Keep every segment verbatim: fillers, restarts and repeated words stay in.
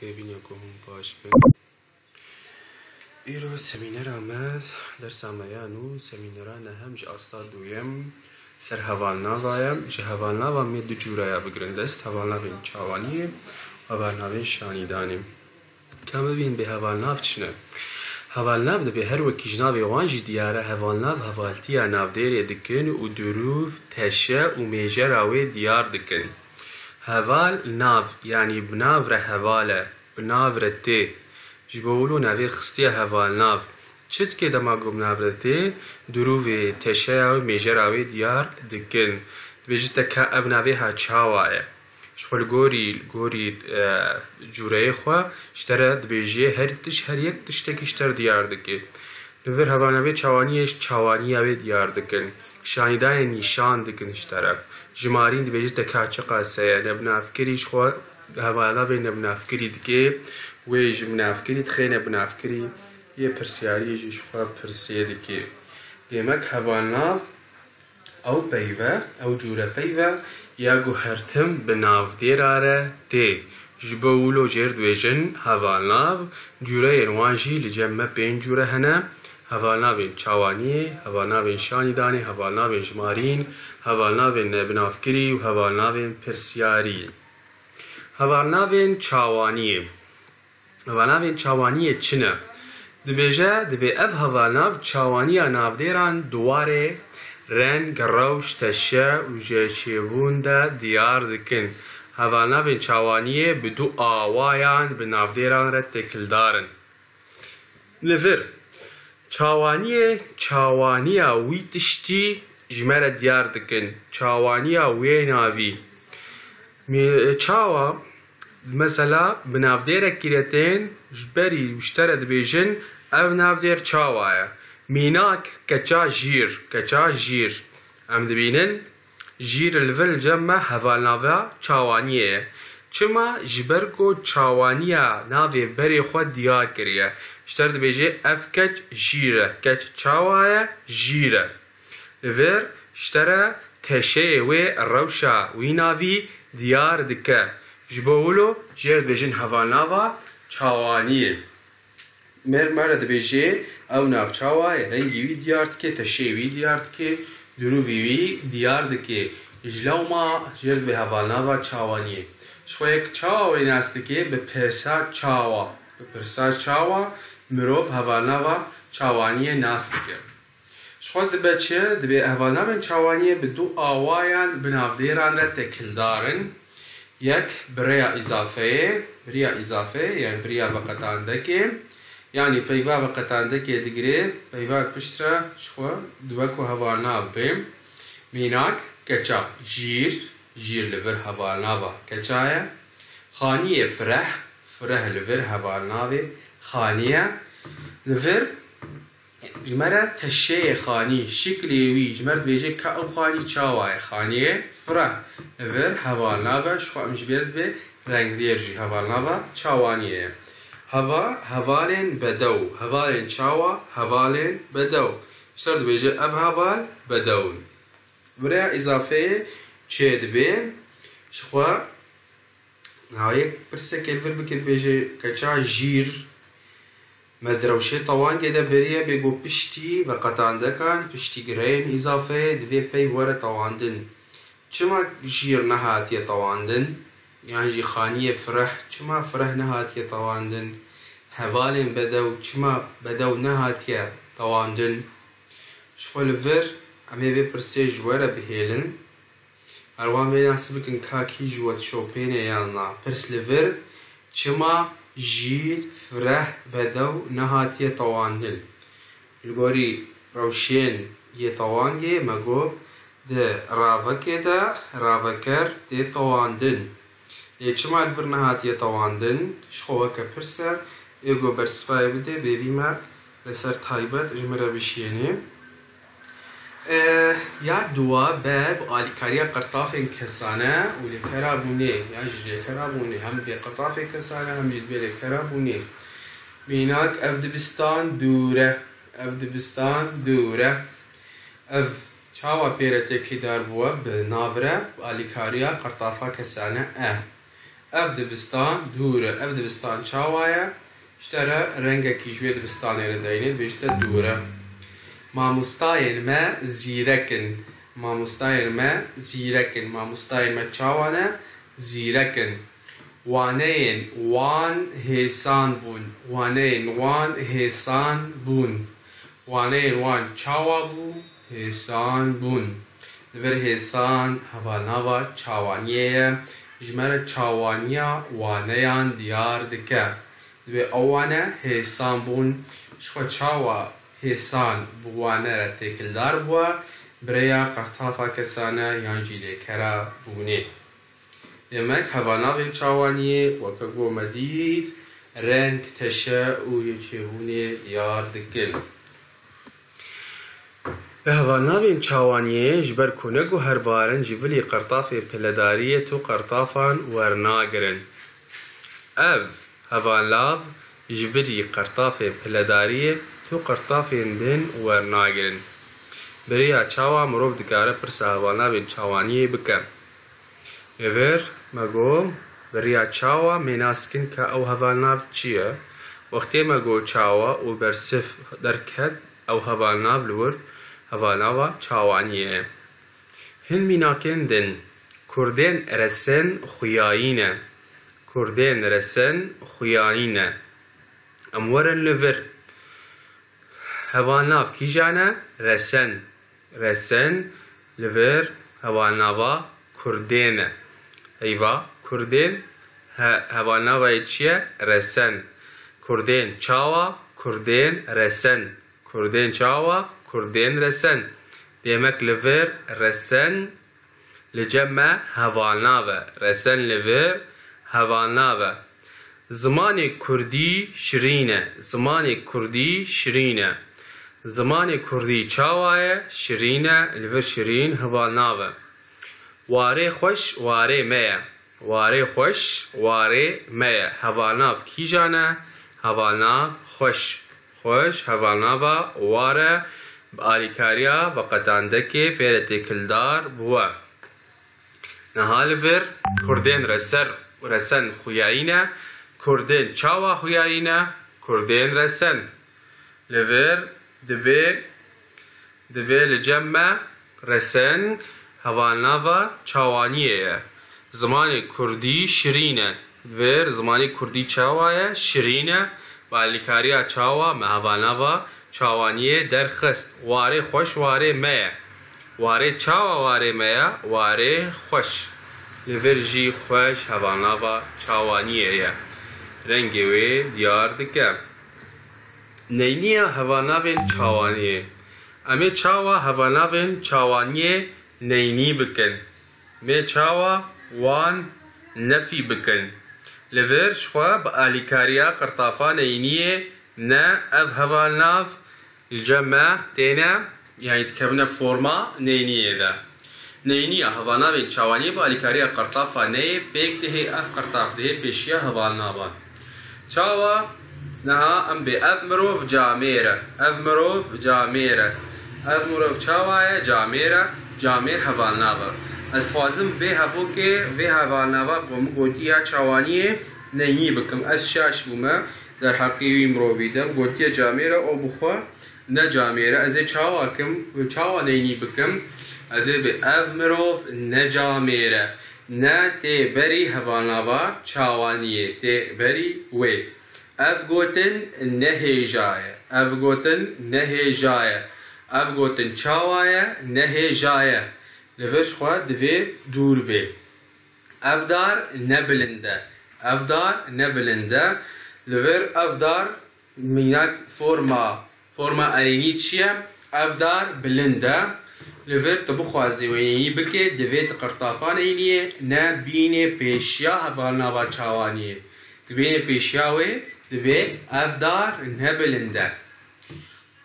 Hêvî ne ku hûn baş bin. Îro semînera me, dersa me ya nû, semînera nehem ji asta duyem ser hevalnava ye. Ji hevalnava me du cûre ya bigirin dest, hevalnavên çawaniyê, hevalnavên şanîdanê. Ka bibîn bê hevalnav çi ne? Hevalnav dibê her wekî ji navê wan jî diyar e, hevalnav hevaltiya navdêrê dikin û dirûv, teşe û mêjera wê diyar dikin. Heval nav, yanî bi nav re heval e, bi nav re tê. Ji bo wilo navê xistiye hevalnav. Çi dike dema ku bi nav re tê? Dirûvê, teşeya wê, mêjera wê diyar dikin. Dibêjite ka ev navê ha çawa ye? Ji xwe li gorî, li gorî, e, cûreyê xwe ji te re dibêjê, her tişt, her yek tiştekî ji te re diyar dike. Li vir hevalnavê çawaniyê ji çawaniya wê diyar dikin. Şanîdanê nîşan dikin ji te re. Jimarîn dibêjite ka çiqas heye. Nebinavkirî ji xwe hevalnavê nebinavkirî dike. Wê ji binavkirî dixê nebinavkirî. Yê pirsyariyê jî ji xwe pirsê dike. Demek hevalnav Ew peyve, ew cûre peyve ya ku her tim bi navdêra re tê. Ji bo wilo jêr dibêjin hevalnav, cûreyên wan jî li cem me pênc cûre hene, hevalnavên çawaniyê, hevalnavên şanîdanê, hevalnavên jimarîn, hevalnavên nebinavkirî û hevalnavên pirsyarî. Hevalnavên çawaniyê. Hevalnavên çawaniyê çi ne? Dibêje, dibê ev hevalnav çawaniya navdêran di warê reng, rewş, teşe û jêçêbûn de diyar dikin. Hevalnavên çawaniyê bi du awayan bi navdêran re têkildar in. Li vir, çawaniyê, çawaniya wî tiştî ji me re diyar dikin. Çawaniya wê navî. Mê-, çawa, mesela, bi navdêrekî re tên, ji berî ji te re dibêjin, ev navdêr çawa ye? Mînak, keça jîr, keça jîr. Em dibînin, jîr li vir li cem me hevalnava çawaniyê ye. Çima? Ji ber ku çawaniya navê berê xwe diyar kiriye. Ji te re dibêje, ev keç jîr e. Keç çawa ye? Jîr e. Li vir ji te re teşeyê wê, rewşa wî navî diyar dike. Ji bo wilo jê re dibêjin hevalnava çawaniyê. Mêr me re dibêje, ew nav çawa ye, rengî wî diyar dike, teşeyê wî diyar dike, dirûvî wî diyar dike. Ji lewma jê re dibe hevalnava çawaniyê. Ji xwe yek çawa wê nas dike, bi pirsa çawa. Bi pirsa çawa mirov hevalnava çawaniyê nas dike. Ji xwe dibe çi? Dibê hevalnavên çawaniyê bi du awayan bi navdêran re têkildar in. Yek bi rêya îzafeyê, bi rêya îzafeyê, yani bi rêya veqetandekê, yani peyva veqetandekê digire, peyva piştre ji xwe dibe ku hevalnav bê. Mînak, keça, jîr, jîr li vir hevalnava keça ye. Xaniyê fireh, fireh li vir hevalnavê xaniye. Li vir Ji me re teşeyê xanî, şiklê wî, ji me re dibêje ka ew xanî çawa ye? Xaniyê fireh. Li vir hevalnav e, ji xwe em ji bê re dibê rengdêr jî hevalnava çawaniyê ye. Heva, hevalên bedew. Hevalên çawa? Hevalên bedew. Ji te re dibêje ev heval bedew in. Bi rêya îzafeyê çê dibê, ji xwe Niha yek pirsekê li vir bike, dibêje, keça jîr, me di rewşê tewangê de beriye, bê ku piştî veqetandekan, piştî gireyên îzafeyê divê peyv were tewandin. Çima jîr nehatiye tewandin? Yan jî xaniyê fireh çima fireh nehatiye tewandin? Hevalên bedew çima bedew nehatiye tewandin? Ji xwe li vir em ê vê pirsê ji we re bihêlin. Her wan vê nas bikin ka kî ji we dişopêne yan na. Pirs li vir, çima jîr, fireh, bedew nehatiye tewandin? Li gorî rewşên yê tewangê me got, di ravekê de raveker tê tewandin. Lê çima li vir nehatiye tewandin? Ji xwe weke pirs e, ê ku bersivayê bide, bêvî me li ser taybet ji min re bişiyênê. E, ya dua be bi alîkariya qirtafên kesane û lêkera bûnê, ya jî lêkera bûnê, hem bê qirtafê kesane, hem jî dibê lêkera bûnê. Mînak, ev dibistan dûr e, ev dibistan dûr e. Ev çawa pê re têkilîdar bûye? Bi nav re, bi alîkariya qirtafa kesane e. Ev dibistan dûr e. Ev dibistan çawa ye? Ji te re rengekî ji wê dibistanê re deyne, dibêje te dûr e. Mamostayên me zîrek in. Mamostayên me zîrek in. Mamostayên me çawa ne? Zîrek in. Waneyên wan hêsan bûn. Waneyên wan hêsan bûn. Waneyên wan çawa bû? Hêsan bûn. Li vir hêsan hevalnava çawaniyê ye. Ji me re çawaniya waneyan diyar dike. Divê ew wane hêsan bûn. Ji xwe çawa hêsan bi wane re têkildar bûye, bi rêya qertafa kesane yan jî lêkera bûnê. Demek hevalnavên çawaniyê weke ku me dît, reng, teşe û yê çêbûnê diyar dikin. Bi hevalnavên çawaniyê ji ber ku ne guherbar in, ji vilî qertafên piledariyê tu qertafan wernagirin. Ev hevalnav ji vilî qertafên piledariyê tu qertafên din wernagirin. Bi rêya çawa mirov dikare pirsa hevalnavên çawaniyê bike? Li vir me got, bi rêya çawa me nas dikin ka ew hevalnav çi ye? Wextê me got çawa û bersiv derket, ew hevalnav li wir hevalnava çawaniyê ye. Hin mînakên din. Kurdên resen xuyayî ne. Kurdên resen xuyayî ne. Em werin li vir. Hevalnav kîjan e? Resen. Resen li vir hevalnava Kurdên e. Eyva Kurdên he-, hevalnava yê çi ye? Resen. Kurdên çawa? Kurdên resen. Kurdên çawa? Kurdên resen. Demek li vir resen li cem me hevalnav e. Resen li vir hevalnav e. Zimanê kurdî şirîn e. Zimanê kurdî şirîn e. Zimanê kurdî çawa ye? Şirîn e. Li vir şirîn hevalnav e. Warê xweş warê me ye. Warê xweş warê me ye. Hevalnav kîjan e? Hevalnav xweş. Xweş hevalnava war e. Bi alîkariya veqetandekê pê re têkildar bûye. Niha li vir kurdên reser û resen xuyayî ne. Kurdên çawa xuyayî ne? Kurdên resen. Li vir divê, divê li cem me resen hevalnava çawaniyê ye. Zimanê kurdî şirîn e. Vir zimanê kurdî çawa ye? Şirîn e. Bi alîkariya çawa me hevalnava çawaniyê derxist? Warê xweş warê me ye. Warê çawa warê me ye? Warê xweş. Li vir jî xweş hevalnava çawaniyê ye. Rengê wê diyar dike. Neyniya hevalnavên çawaniyê. Em ê çawa hevalnavên çawaniyê neynî bikin? Mê çawa wan nefî bikin? Li vir ji xwe bi alîkariya qirtafa neyniyê ne ev hevalnav li cem me têne, yanî dikevine forma neyniyê de. Neyniya hevalnavên çawaniyê bi alîkariya qertafa neyê pêk dihê, ev qertaf dihê pêşiya hevalnavan. Çawa? Niha em bê ev mirov camêr e. Ev mirov camêr e. Ev mirov çawa ye? Camêr e. Camêr hevalnav e. Ez dixwazim vê hevokê, vê hevalnava ku min gotiya çawaniyê neynî bikim. Ez şaş bûme derheqî wî mirovî de. Min gotiye camêr e, ew bi xwe ne camêr e. Ez ê çawa kim? Çawa neynî bikim? Ez ê bi ev mirov ne camêr e, ne tê berî hevalnava çawaniyê, tê berî wê. Ev gotin ne hêja ye. Ev gotin ne hêja ye. Ev gotin çawa ye? Ne hêja ye. Li vir ji xwe divê dûr bê. Ev dar ne bilind e. Ev dar ne bilind e. Li vir ev dar mînak forma, forma erênî çi ye? Ev dar bilind e. Li vir tu bixwazî wê neynî bikê, divê tu qirtafa neyniyê ne bînê pêşiya hevalnava çawaniyê. Tu bînê pêşiya wê, divê ev dar ne bilind e.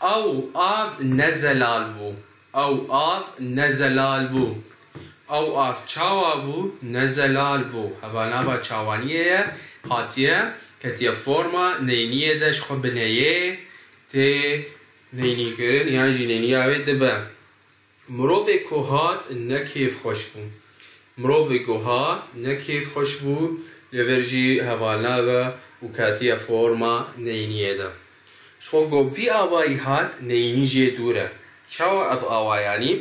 Ew av ne zelal bû. Ew av ne zelal bû. Ew av çawa bû? Ne zelal bû. Hevalnava çawaniyê ye, hatiye, ketiye forma neyniyê de, ji xwe bi neyê tê neynîkirin, yan jî neyniya wê dibe. Mirovê ku hat ne kêfxweş bû. Mirovê ku hat ne kêfxweş bû, Li vir jî hevalnav e û ketiye forma neyîniyê de. Ji xwe ku vî awayî hat, neyînî jê dûr e. Çawa ev awa yanî?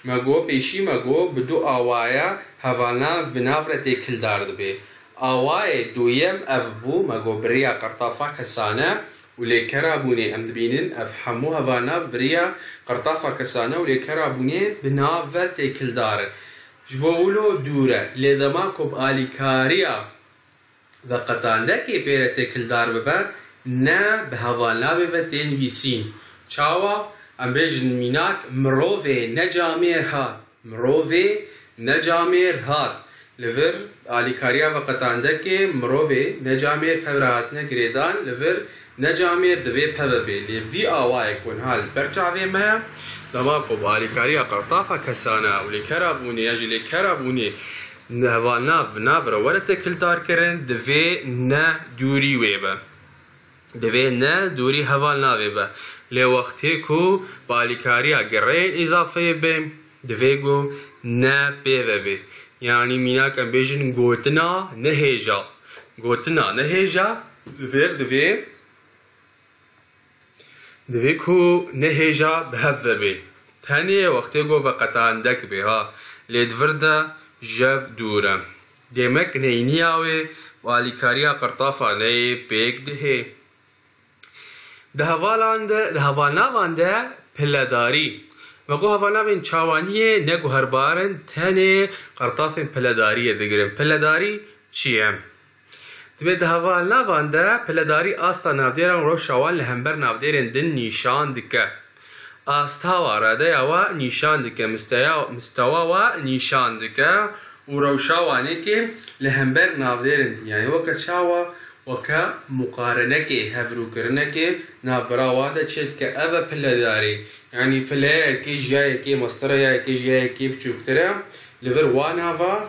Me got, pêşî me got, bi du awaya hevalnav bi nav re têkildar dibe. Awayê duyem ev bû, me got, bi rêya qertafa kesane û lêkerabûnê, em dibînin, ev hemû hevalnav bi rêya qertafa kesane û lêkerabûnê bi nav ve têkildar in. Ji bo wilo dûr e, lê dema ku bi alîkariya veqetandekê pê re têkildar bibe, ne bi hevalnavê ve tê nivîsîn. Çawa? Em bêjin mînak, mirovê ne camêr hat. Mirovê ne camêr hat. Li vir alîkariya veqetandekê mirovê ne camêr pev re hatine girêdan, li vir ne camêr divê peve bê. Lê vî awayê ku niha li ber çavê me ye, dema ku bi alîkariya qertafa kesane û lêkerabûnê ya jî lêkerabûnê hevalnav bi nav re were têkildarkirin, divê ne dûrî wê be. Divê ne dûrî hevalnavê be. Lê wextê ku bi alîkariya gireyên îzafeyê be, divê ku ne pê ve bê. Yanî mînak em bêjin gotina nehêja. Gotina nehêja, li vir divê Divê ku nehêja bi hev ve bê. Tenê wextê ku veqetandek bê ha, lê di vir de ji hev dûr e. Demek neyniya wê bi alîkariya qertafa neyê pêk dihê. Di hevalan de, di hevalnavan de piledarî. Me got hevalnavên çawaniyê ne guherbar in, tenê qertafên piledariyê digirin. Piledarî çi ye? Divê di hevalnavan de piledarî asta navdêran û rewşa wan li hember navdêrên din nîşan dike. Asta wa, radeya wa nîşan dike, misteya, mistewa wa nîşan dike û rewşa wanekê li hember navdêrên din. Yanî weke çawa? Weke muqarenekê, hevrûkirinekê navbera wa de çêdike. Ev e piledarî. Yanî pile ya yekê ji ya yekê mestir e, ya yekê ji ya yekê biçûktir e. Li vir wa nava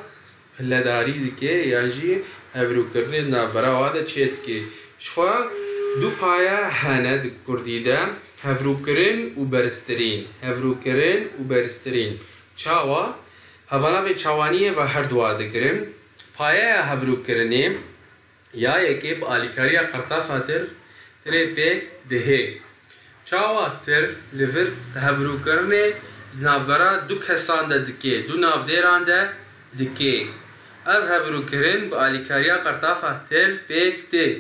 piledarî dike yan jî hevrûkirinê di navbera wa de çêdike. Ji xwe du paye hene di kurdî de, hevrûkirin û berstirîn. Hevrûkirin û berstirîn. Çawa? Hevalavê çawaniyê ve her duwa digirin. Payeya hevrûkirinê ya yekê bi alîkariya qertafa tir, tirê pêk dihê. Çawa tir li vir hevrûkirinê di navbera du kesan de dikê, du navdêran de dikê. Ev hevrûkirin bi alîkariya qertafa tir pêk tê.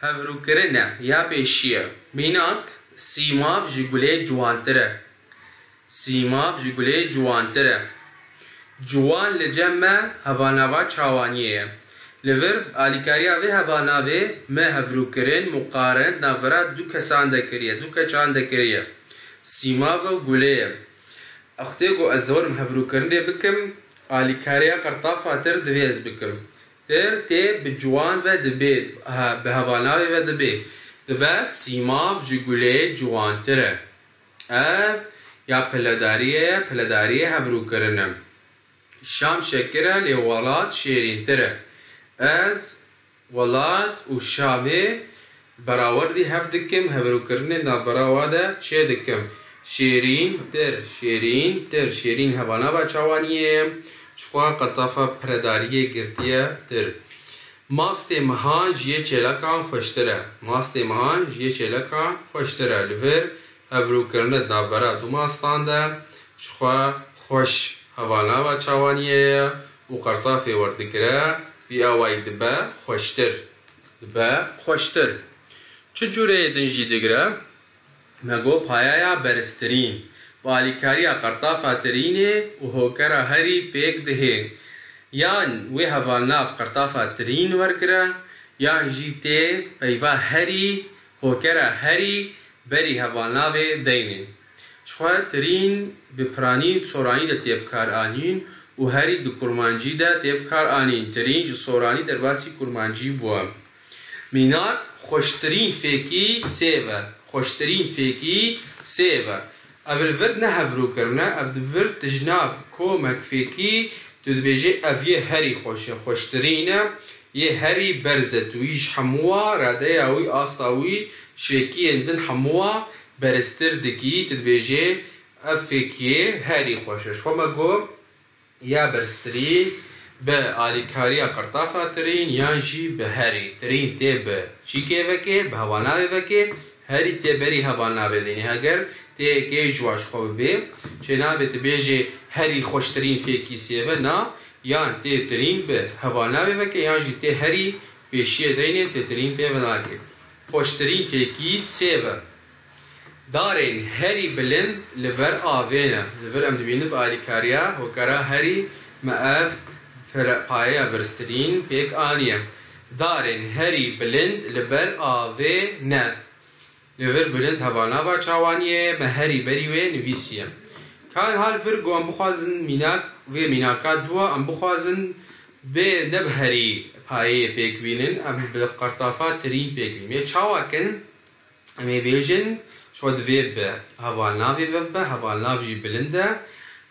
Hevrûkirin e, ya pêşiye. Mînak, sîmav ji gulê ciwantir e. Sîmav ji gulê ciwantir e. Ciwan li cem me hevalnava çawaniyê ye. Li vir alîkariya vê hevalnavê me hevrûkirin, muqarin, di navbera du kesan de kiriye, du keçan de kiriye. Sîmav û gulê ye. Wextê ku ez ziwirim hevrûkirinê bikim, alîkariya qertafa tir divê ez bikim. Tir tê bi ciwan ve dibê, ha, bi hevalnavê ve dibê. Dibe sîmav ji gulê ciwantir e. Ev ya piledariyê ye, piledariyê hevrûkirin e. Şam şekir e, lê welat şêrîntir e. Ez welat û Şamê berawerdî hev dikim, hevrûkirinê navbera wa de çê dikim. Şêrîntir, şêrîntir, şêrîn hevalnava çawaniyê ye. Ji xwe qertafa piledariyê girtiye tir. Mastê mihan ji yê çêlekan xweştir e. Mastê mihan ji yê çêlekan xweştir e. Li vir hevrûkirine di navbera du mastan de ji xwe xweş hevalnava çawaniyê ye û qertafê werdigire, vî awayî dibe xweştir. Dibe xweştir. Çi cûreyê din jî digire? Me got payaya beristirîn, bi alîkariya qertafa tirînê û hokera herî pêk dihê. Yan wê hevalnav qertafa tirîn wergire, yan jî tê peyva herî, hokera herî berî hevalnavê deynê. Ji xwe tirîn bi piranî û soranî de tê bikaranîn û herî di kurmancî de tê bikaranîn. Tirîn ji soranî derbasî kurmancî bûye. Mînak, xweştirîn fêkî sêv e. Xweştirîn fêkî sêv e. Ev li vir ne hevrûkirine, ev di vir tijnav komek fêkî, tu dibêjê ev yê herî xweş e, xweştirîn e, yê herî berz e, tu wî ji hemû wa, radeya wî, asta wî, ji fêkiyên din hemû wa beriztir dikî, tu dibêjê ev fêkiyê herî xweş e. Ji xwe me got, ya berstirî, Bi alîkariya qirtafa tirîn yan jî bi herî. Tirîn tê bi çîkê vekê, bi hevalnavê vekê, herî tê berî hevalnavê de. Yanî heger tê yekê ji wan ji xwe bibê, çênabê tu bêjê herî xweştirîn fêkî sêv e, na, yan tê tirîn bi hevalnavê vekê, yan jî tê herî pêşiyê deynê, tê tirîn pê vinake. Xweştirîn fêkî sêv e. Darên herî bilind li ber avê ne. Li vir em dibînin bi alîkariya hokara herî me ev fere-, payeya birstirîn pêk aniye. Darên herî bilind li ber avê ne. Li vir bilind hevalnava çawaniyê me herî berî wê nivîsiye. Ka niha li vir ku em bixwazin mînak, vê mînaka dua em bixwazin bê ne bi herî payeyê pêk bînin, em bi qertafa tirîn pêk bînin. Yê çawa kin? Em ê bêjin, ji xwe divê bi hevalnavê ve bibe, hevalnav jî bilind e.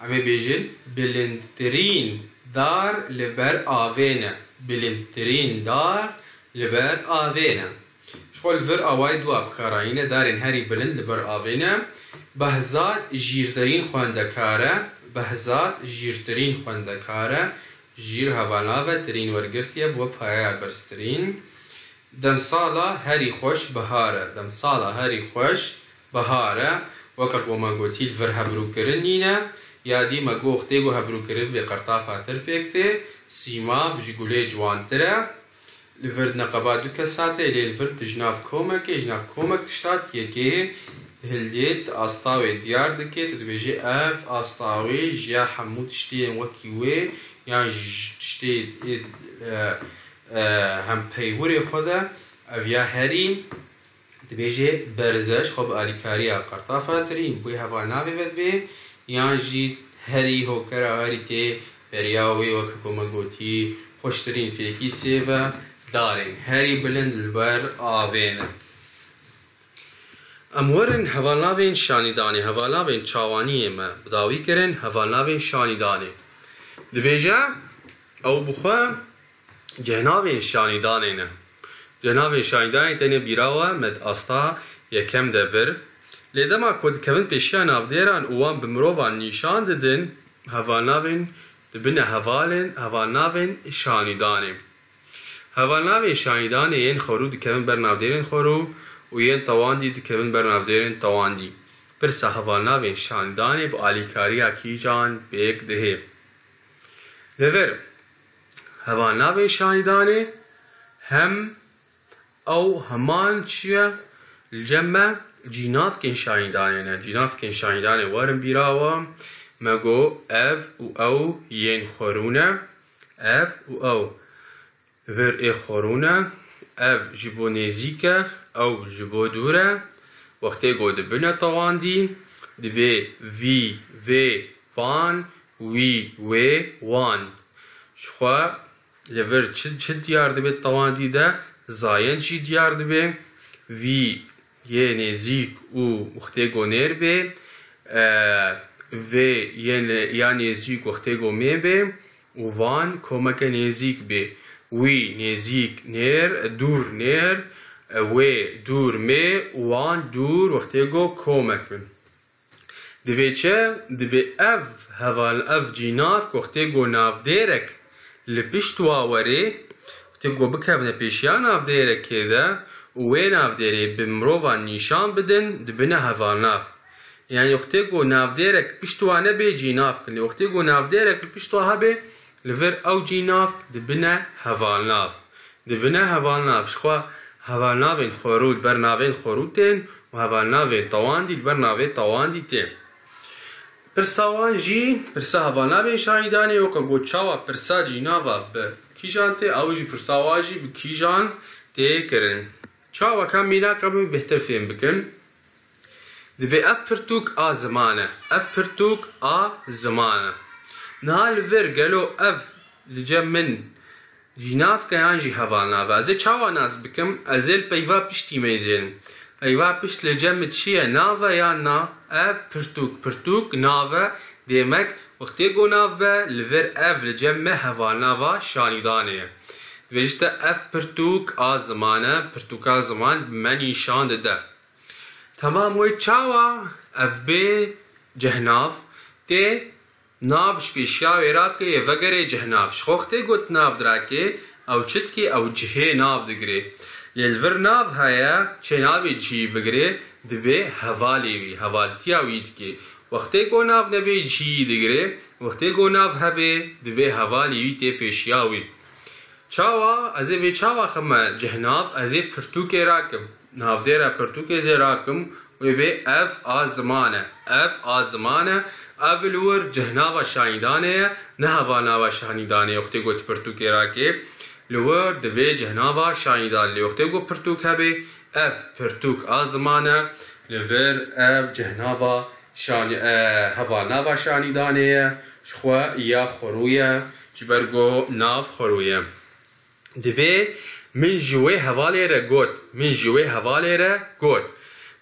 Em ê bêjin, bilindtirîn dar li ber avê ne. Bilindtirîn dar li ber avê ne. Ji xwe li vir awayî dua bi kar anîne, darên herî bilind li ber avê ne. Behzad jîrtirîn xwendekar e. Behzad jîrtirîn xwendekar e. Jîr hevalnav e, tirîn wergirtiye, bi we payeya birstirîn. Demsala herî xweş bihar e. Demsala herî xweş bihar e. Weke ku me gotî, li vir hevrûkirin nîne. Ya dî me got, wextê ku hevrûkirin bê qertafa tir pêk tê, sîmav ji gulê ciwantir e. Li vir neqeba du kesa tê, lê li vir tu ji nav komekê, ji nav komek tişta yekê hildê, tu asta wê diyar dikê, tu dibêjî, ev asta wê ji ya hemû tiştên wekî wê, yan ji tiştê, e, e, hempeywirê xwe de, ev ya herî, dibêjê berz e, ji xwe bi alîkariya qertafa tirîn, wê hevalnavê ve dibe, yan jî herî hokera herî tê beriya wê, weke ku me gotî, xweştirîn fêkî sêv e, darên herî bilind li ber avê ne. Em werin hevalnavên şanîdanê, hevalnavên çawaniyê me bi dawî kirin, hevalnavên şanîdanê. Dibêje, ew bi xwe cehnavên şanîdanê ne. Cehnavên şanîdanê tenê bîra we me di asta yekem de vir. Lê dema ku dikevin pêşiya navdêran û wan bi mirovan nîşan didin, hevalnavên dibine hevalên, hevalnavên şanîdanê. Hevalnavên şanîdanê yên xwerû dikevin ber navdêrên xwerû û yên tewandî dikevin ber navdêrên tewandî. Pirsa hevalnavên şanîdanê bi alîkariya kîjan pêk dihê? Li vir, hevalnavên şanîdanê hem ew heman çi ye? Li cem me cînavkên şanîdanê ne. Cînavkên şanîdanê werin bîra we. Me got ev û ew yên xwerû ne. Ev û ew. Vir ê xwerû ne. Ev ji bo nêzîk e, ew ji bo dûr e. Wextê ku dibine tewandî, dibê vî, vê, van, wî, wê, wan. Ji xwe li vir çi, çi diyar dibe tewandî de, zayend jî diyar dibe. Vî yê nêzîk û wextê ku nêr bê, e, vê yê ne-, ya nêzîk wextê ku mê bê û van komeke nêzîk bê. Wî nêzîk nêr, dûr nêr, e, wê dûr mê û wan dûr wextê ku komek bin. Divê çi? Divê ev heval, ev cînav wextê ku navdêrek li pişt wa werê, wextê ku bikevne pêşiya navdêrekê de û wê navdêrê bi mirovan nîşan bidin, dibine hevalnav. Yanî wextê ku navdêrek pişt wa nebê cînav kin. Lê wextê ku navdêrek li pişt wa hebe, li vir ew cînav dibine hevalnav. Dibine hevalnav. Ji xwe hevalnavên xwerû li ber navên xwerû tên û hevalnavên tewandî li ber navê tewandî tên. Pirsa wan jî, pirsa hevalnavên şanîdanê, weke got çawa pirsa cînava bi kîjan tê, ew jî pirsa wan jî bi kîjan tê kirin. Çawa ka mînaka min bêhtir fêm bikin? Dibê ev pirtûk a ziman e. Ev pirtûk a ziman e. Niha li vir gelo ev li cem min cînavke yan jî hevalnav e? Ez ê çawa nas bikim? Ez ê li peyva piştî mêzênim. Peyva pişt li cem min çi ye? Nav e yan na? Ev pirtûk, pirtûk nav e. Dêmek, wextê ku nav be, li vir ev li cem me hevalnava şanîdanê ye. Dibêjite ev pirtûk a ziman e, pirtûka ziman bi me nîşan dide. Temam, wê çawa ev bê cehnav tê Nav ji pêşiya wê rake yê vegerê cihnav. Ji xwe wextê got nav dirake, ew çi dike? Ew cihê nav digire. Lê li vir nav heye, çê nabê cihî bigire, divê hevalê wî, hevaltiya wî dike. Wextê ku nav nebê cihî digire, wextê ku nav hebê, divê hevalê wî tê pêşiya wî. Çawa? Ez ê vê çawa xime cihnav, ez ê pirtûkê rakim. Navdêra pirtûkê zê rakim, wê bê ev a ziman e. Ev a ziman e. Ev li wir cihnava şanîdanê ye, ne hevalnava şanîdanê ye. Wextê got pirtûkê rakê, li wir divê cihnava şanîdan lê. Wextê got pirtûk hebê, ev pirtûk a ziman e, li vir ev cihnava şanî-, e, hevalnava şanîdanê ye. Ji xwe ya xwerû ye, ji ber ku nav xwerû ye. Divê min ji wê hevalê re got. Min ji wê hevalê re got.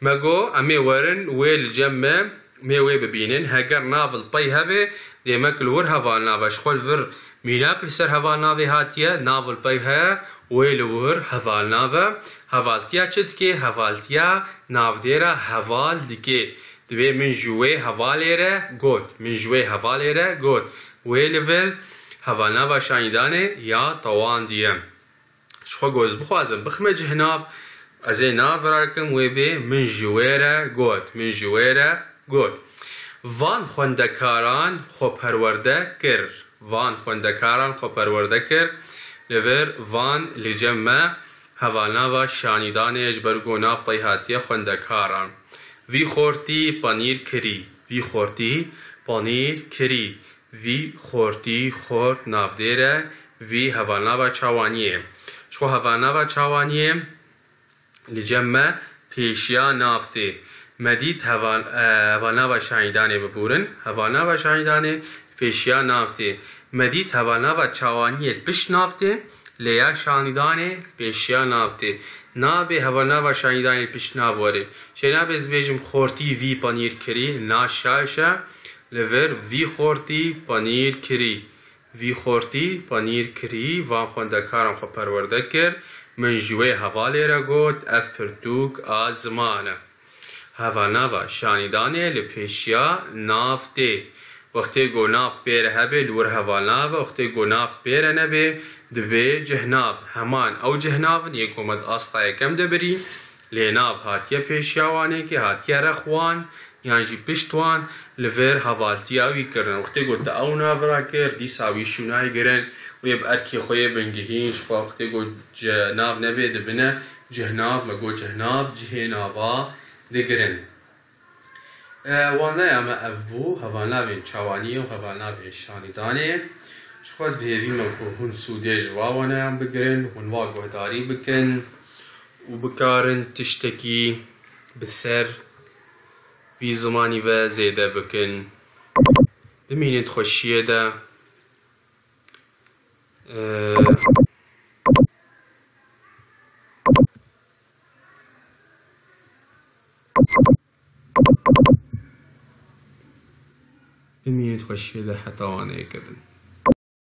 Me got, em ê werin wê li cem me, me wê bibînin. Heger nav li pey hebe, dêmek li wir hevalnav e. Ji xwe li vir mînak li ser hevalnavê hatiye, nav li pey heye, wê li wir hevalnav e. Hevaltiya çi dike? Hevaltiya navdêra heval dike. Divê min ji wê hevalê re got. Min ji wê hevalê re got. Wê li vir hevalnava şanîdanê ya tewandî ye. Ji xwe got, ez bixwazim bixime cihnav, ez ê nav rakim, wê bê min ji wê re got. Min ji wê re got. Van xwendekaran xwe perwerde kir. Van xwendekaran xwe perwerde kir. Li vir van li cem me hevalnava şanîdanê ye, ji ber ku nav pey hatiye xwendekaran. Vî xortî panîr kirî. Vî xortî panîr kirî. Vî xortî xort navdêr e. Vî hevalnava çawaniyê. Ji xwe hevalnava çawaniyê li cem me pêşiya nav tê. Me dît heval-, e, hevalnava şanîdanê, biborin. Hevalnava şanîdanê pêşiya nav tê. Me dît hevalnava çawaniyê li pişt nav tê, lê ya şanîdanê pêşiya nav tê. Nabê hevalnava şanîdanê li pişt nav were. Çê nabe ez bêjim xortî vî panîr kirî, na şaş e. Li vir vî xortî panîr kirî. Vî xortî panîr kirî, van xwendekaran xwe perwerde kir. Min ji wê hevalê re got, ev pirtûk a ziman e. Hevalnava şanîdanê li pêşiya nav tê. Wextê ku nav pê re hebe, li wir hevalnav e. Wextê ku nav pê re nebe, dibe cihnav. Heman ew cihnav in yê ku me di asta yekem de birî. Lê nav hatiye pêşiya wanê, kê hatiye rex wan, yan jî pişt wan, li vir hevaltiya wî kirin. Wextê ku te ew nav rakir, dîsa wî şûnayê girin, wê bi erkê xwe yê bingehîn, ji xwe wextê ku ci-, nav nebê dibine cihnav, me got cihnav, cihê nava digirin. E, waneya me ev bû, hevalnavên çawaniyê û hevalnavên şanîdanê. Ji xwe ez bi hêvî me ku hûn sûdê ji va waneyan bigirin, hûn va guhdarî bikin û bikarin tiştekî bi ser vî zimanî ve zêde bikin. Bimînin di xweşiyê de. E, Bimînit xweşiyê de heta wan êkidin.